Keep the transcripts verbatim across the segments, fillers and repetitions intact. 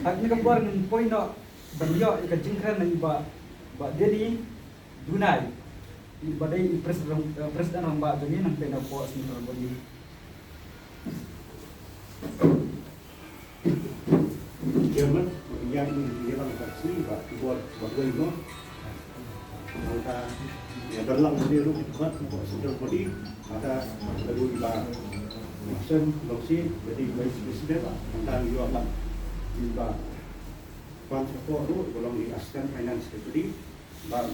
Ha kane ka por ngin poi noh ban ïoh ïa ka jingkren na i Bah, Bah Denny Dunai, i ba dei i president, eh, president rangbah jong ngi, nangta na pdeng central body. Chairman, ïa ini ïa lang ka sini ba bor ba dei no. Nangta ïa dalang ni ruh ba ko central body, ada lalu ba Sen Longsi, jadi vice president, nangta ïa ba ba Ban Sako ruh, ba long di assistant finance secretary, ba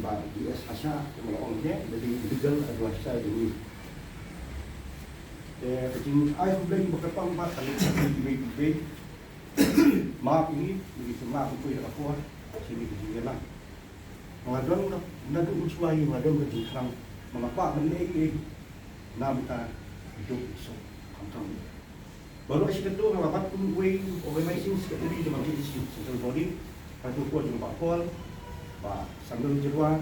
Bah G S Hasha, kumba la ong ïa, ba dei legal advisor jong ngi. Te ka jingai khublei ba kyrpang pat ka leit sha phi kiwei kiwei. Map ïa ngi, ngi sngewbha ban poi da ka por sha kane ka jingïalang. Nga don, naduh mynshuwa ïa nga don ka jingkyrmen, ma nga kwah ban leh ei ei na bynta i duk i suk, khamtam. Baroh shi katta nga la bat kum uwei u organizing secretary jong ka K H C Central Body, ka tu ko jong Bah Paul, Bah Samuel Jyrwa.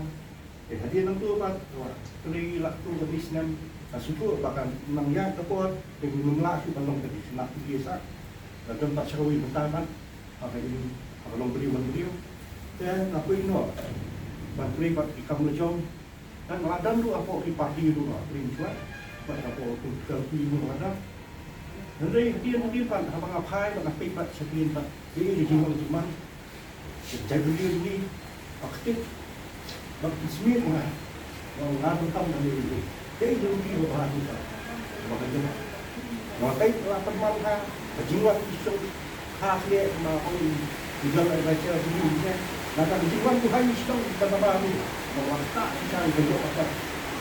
Eh, hadien nangtu pat, Bah Tri la tu ka snem, ka suku ba kan nang ïa ka por, te ngim lah shuh ban long ka dei shnat tu biasa. Ka don pat shawei bynta pat, ha ka ïing, ha ka long briew man briew. Te nga poi noh ban trei pat ki kam la jong. Ngan la dang ruh hapoh ki party ruh nga prin chwa. Bad hapoh political party ruh nga la dang. Hynrei hadien hadien pat haba nga phai bad nga peit pat sha phi pat. Dei ka jinglong jingman. Ka jaitbynriew jong ngi. Ka ktik. Bad ka smier nga. Nga nga donkam da lei lei. Dei jong ngi ruh ha ka. Ba ka jong. Nga peit la pynman ha ka jingwan ki shnong. Ha khlieh ma ong ki jong ai ba cher ki ni ne. Na ka jingwan tu hai shnong ban ba tu. Ba wan ta ki jong ka jong ka.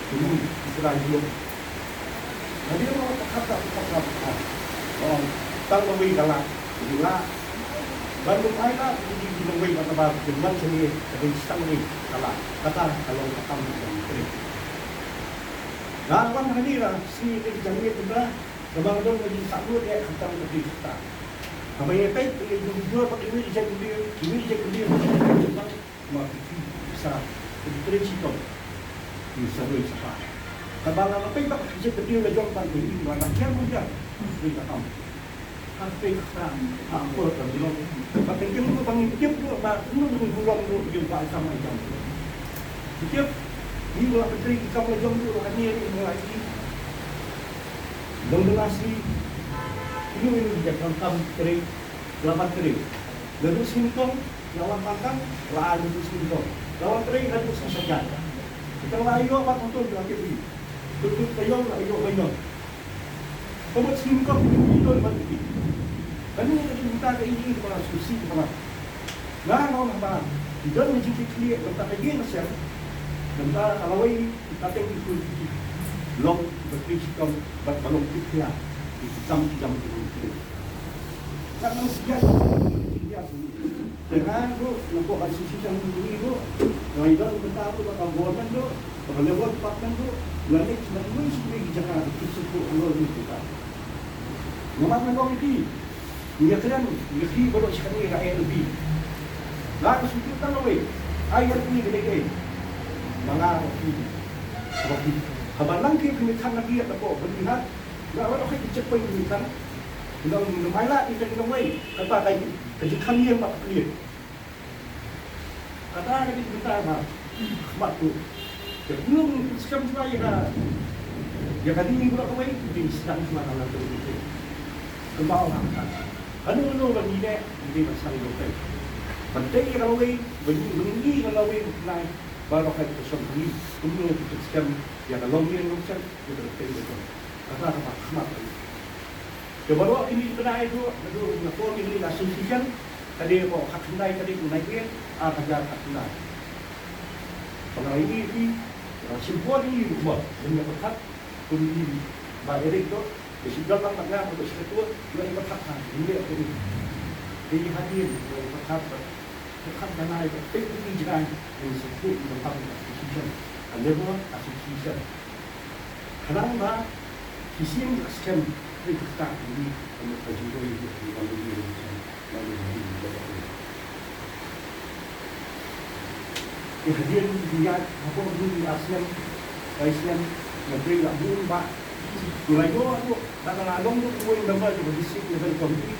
Ki ni ki suda jong. Na dia ma ka kata ka kata. Ong tang ba wei ka la. Ki la. Ban lum ai la ki ki long wei ba ba ki wan sini ka dei stang ni ka la. Kata ka long ka kam ka ni. Nga wan ha ni la sini ka jong ni ka. Namar dang lagi satu dia kata lebih kita. Kami yang baik dia jujur pakai ini jadi dia, ini jadi dia. Cuma kita bisa kita cerita. Bisa boleh sapa. Kalau nak pergi tak kerja kerja lagi orang tak boleh, mana dia pun dia. Kita faham. Harus kita ampun dan bilang. Pakai dia dulu, panggil dia dulu, nak dulu, dulu, dulu, dia buat sama macam. Dia ni, kalau kerja kita lagi orang dulu, kan dia ni mulai. Dong dong asli. Inu inu di jakam kam kering, lapan kering. Lalu singkong, lawan pangkang, la adu tu singkong. Lawan kering, adu tu saja. Kita la ayo apa untuk laki ni. Tutup kayong, la ayo kayong. Pemut singkong, itu lima kering. Kami ada minta ke ini, kepala susi, kepala. Nga nga ong ba ki don ni jingkitkhlieh mynta ka ïing ka sem, mynta ka lawei ka teng ki khuid ki long ba ki shitom bad ba long ki khia ki tam ki jam ki long ki. Ka nang sia ki sia ki. Te nga ruh nga ko association ni ruh nga i don mynta ruh ba ka government ruh ba ka level department ruh nga leh sdang ruh sdang ki jaka ki suku long ki ta. Nga mat nga ong ki. Ïa kren, ïa ki baroh shi kane ka N P. Nga ka sujud tang wei. Ai ïa ki kane kane. Ma nga ka ki. Ka ki. Haba nang ki pynïakhan na ki ïa ka pok pynïakhan. Nga wan ka ki check point pynïakhan. Nang nang ai la ki kane kane wei. Kata ka ki. Ka jingkhang ïa ma ka ki. Kata ka dei ka bynta ba khmat tu. Te kumno ngin pynskhem shuwa ïa ka, ïa ka dei ba kawei, ngin sdang shuwa na la tu. Kumba ong ha ka. Kano kano ba ngi dei, ngi dei ban sdang ïa ka. Ban tei ïa ka lawei, ban ngi, ban ngi ïa ka lawei, ban nai, ba la ka shong ngi. Kumno ngin pynskhem ïa ka longïing longsem, ïa ka tei ïa ka. Kata ka ba khmat. Te baroh kine ki bnai ruh, ruh nga form ïa kine ki association, ka dei ba khatkhyndai tarik u Naiwieng, ar hajar khatkhyndai. Ba nga ïa ki, ba nga shim por ïa ki ruh ba, lem ïa pyrkhat, kum ïa ba Eric to, ba shi don lang ba nga, ba shi kato, ïa pyrkhat ha, ïa pyrkhat. Te ïa hadien, ïa pyrkhat ba, pyrkhat ba nga ïa pyrkhat ïa ki jngai, ïa sempit ïa pyrkhat association, ka level association. Khnang ba shisien ka skhem ri ka ktah ri ka mut ka jingroi ri ka mut ka jingroi ri ka mut ka jingroi. Te hadien ri ka ïaid hapoh ri ka ar snem, lai snem, nga trei la bun ba nga la ïoh ruh ba nga la long ruh uwei u member jong ka district level committee.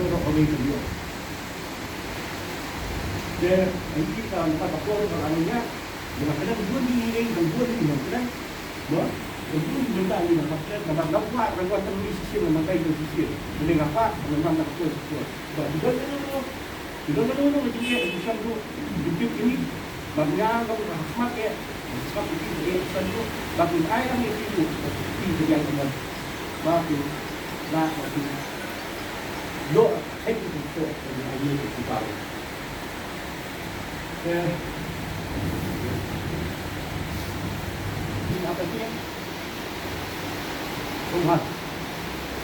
to ruh ka wei ka ïoh. Te ai ki ka, ka por ka la nang ïa, ïa ka dang bun ïa ïa ka bun ïa ka dang. Mo, ka bun bynta ïa ka dang, namar nga kwah, nga kwah tang ïa shisien, namar ka ïa shisien. Te nga kwah, namar nga kwah shisien. Ba, ki don ka dang, ki don ka dang, ki don ka dang, ki don ka dang, ki don ka dang, Bad nga long ka khmat ïa, khmat ïa ki ïa san tu, bad nga ai lang ïa ki tu, ki ïa ki ïa. Bad ki la, bad ki lo, hai ki tu, ki ai ïa ki tu. Eh. Ki apa ki? Tuhan.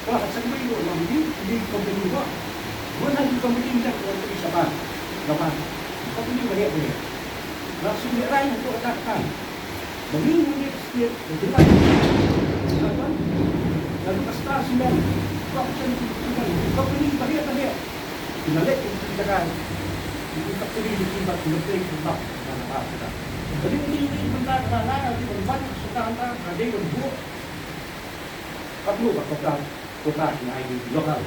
Wah, sa kawei ruh, ma, uni, uni company ruh. Bun hangtu company ngan wan pynshai shabar. Shabar. Company ba heh ba heh. Nga shu lehrain hapoh kata kata. Ba ngi ngi state, ba jylla. Nga wan. Lalu ka Star Cement. Kong chen tu, tu kan. Company ba heh ba heh. Ki la leh ki jaka. Ki factory ki ba ki la play ki ba. Nga namar kita. Jadi uni, uni bynta kaba nga, uni bynta kaba nga, uni bynta kaba nga, uni bynta kaba nga, Ka mut ba kota, kota ki ai ki local.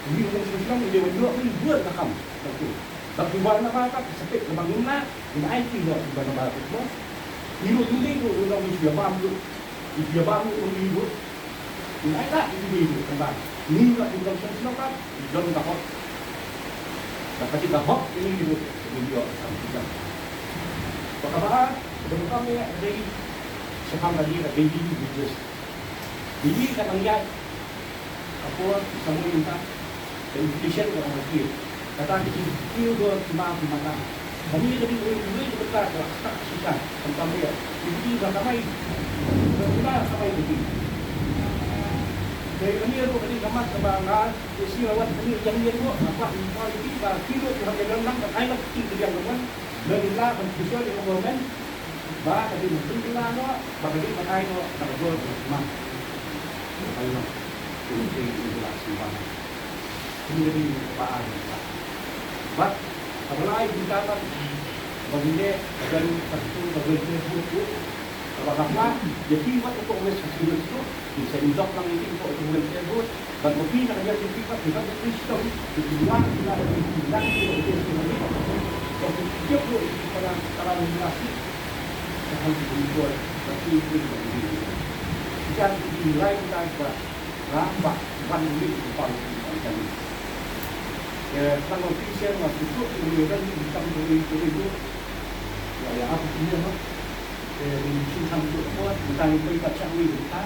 Ngi ruh ngi sngewthuh ngi dei ban ïoh ngi buat ka kam. Bad ki wan na ba ka sepek ka bang na, ngi ai ki ïoh ki ban na ba ka. Ngi ruh ngi dei ruh ruh ngi shu ïa bam ruh. Ngi shu ïa bam ruh ngi ruh. Ngi ai ta ngi dei ruh ka bang. Ngi ruh ngi dei sngewthuh ka, ngi don ka hok. Ka ka ka hok ngi ruh ngi ïoh ka kam. Ba ka ba, ba ka ba ngi dei shaphang ka dei ka daily business. Bili ka nang ïaid. Ka por, ka mut mynta. Ka inflation ka nang kiew. Kata ka jingkiew dor ki ma ki mata. Kane ka dei ka dei ka dei ka bynta ka stuck shisha. Khamtam ïa. Ki bili ba kamai. Ba ki ma kamai bili. Dei kane ruh ka dei ka mat kaba nga ïa shi rawat kane ïa ngi ruh. Apa ïa ki ba ki ruh ki hap ïa nang ban ai lak ki ka diang ka mon. Lada la ban pynshoi ïa ka government. Ba ka dei ban pynkylla noh, ba ka dei ban ai noh, ba ka dei ban sma. Ba ka dei ban pynkylla sma. Kine ka dei ba ai noh. Bad kaba lai bynta ban, ba ngi leh, ba don ka tu, ba don Facebook tu. Kaba ka pla, ïa ki wat uto West Khasi Hills tu, ki sa ïndok lang ïa ki uto West Khasi Hills tu. Bad ma phi na ka liang jong phi pat, phi pat phi shitom, phi phi wan phi la phi phi la phi la phi phi la phi. Bad phi phi jop ruh phi para para generasi. Ka hal phi phi bor bad phi phi la phi. Jan phi phi lai ka ba ram ba wan phi phi pal phi pal jan. Ke tang phi sien ma phi phi phi ran phi kam phi phi phi. Ïa, ap ïa, no? Te, ngin shu tang tu, ko, kita ngin peit pat sha wei, kita.